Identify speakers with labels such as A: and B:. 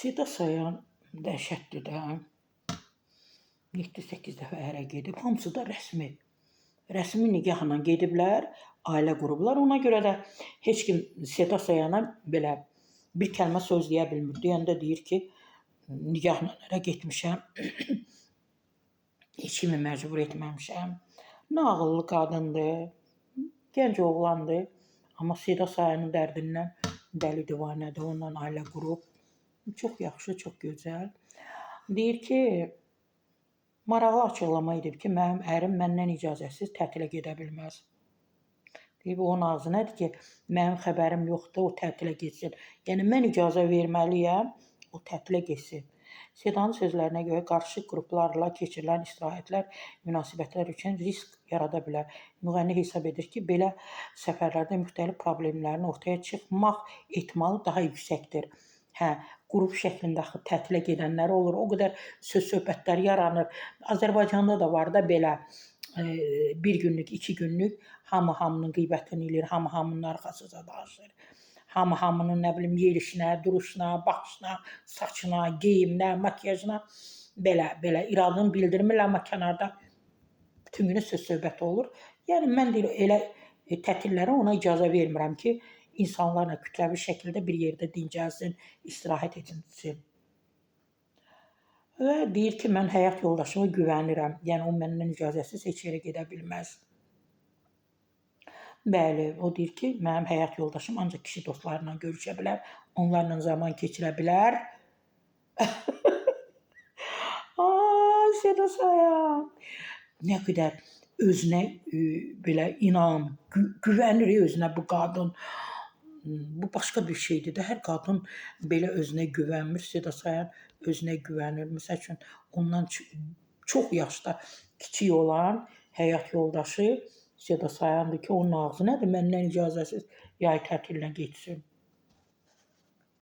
A: Seda Sayan dəhşətdir də. 7-8 dəfə ərə gedib, hamısı da rəsmi. Rəsmi nikahla gediblər, ailə qurublar. Ona görə də heç kim Seda Sayana belə bir kəlmə söz deyə bilmir. Deyəndə deyir ki, nikahla ərə getmişəm. Heç kimi məcbur etməmişəm. Nə ağıllı qadındır, gənc oğlandır. Amma Seda Sayanın dərdindən dəli divanədir. Onunla ailə qurub. Çox yaxşı, çox gözəl. Deyir ki, maraqlı açıqlama edib ki, mənim ərim məndən icazəsiz tətilə gedə bilməz. Deyir, onun ağzı nədir ki, mənim xəbərim yoxdur, o tətilə getsin. Yəni, mən icazə verməliyəm, o tətilə getsin. Sedanın sözlərinə görə qarışıq qruplarla keçirilən istirahətlər münasibətlər üçün risk yarada bilər. Müğənni hesab edir ki, belə səfərlərdə müxtəlif problemlərin ortaya çıxmaq ehtimalı daha yüksəkdir. Hə, qrup şəklində axı tətilə gedənlər olur. O qədər söz-söhbətlər yaranır. Azərbaycanda da var da belə bir günlük, 2 günlük hamı hamının qeybətini eləyir, hamı hamının arxasıca danışır. Hamı hamının nə bilim yerişinə, duruşuna, baxışına, saçına, geyiminə, makiyajına belə iradını bildirmirlər, amma kənarda bütün günü söz-söhbət olur. Yəni mən deyir elə tətillərə ona icazə vermirəm ki, insanlarla kütləvi şəkildə bir yerdə dincəlsin, istirahət etsin. Və deyir ki, mən həyat yoldaşıma güvənirəm. Yəni o məndən icazəsiz heç yerə gedə bilməz. Bəli, o deyir ki, mənim həyat yoldaşım ancaq kişi dostlarıyla görüşə bilər, onlarla zaman keçirə bilər. Ay, Seda Sayan. Nə qədər özünə belə inam, güvənir özünə bu qadın. Bu başqa bir şeydir də. Hər qadın belə özünə güvənmir. Seda Sayan özünə güvənir. Məsəl üçün, ondan çox yaşda kiçik olan həyat yoldaşı Seda Sayandır ki, onun ağzı nədir? Məndən icazəsiz yay tətilinə getsin.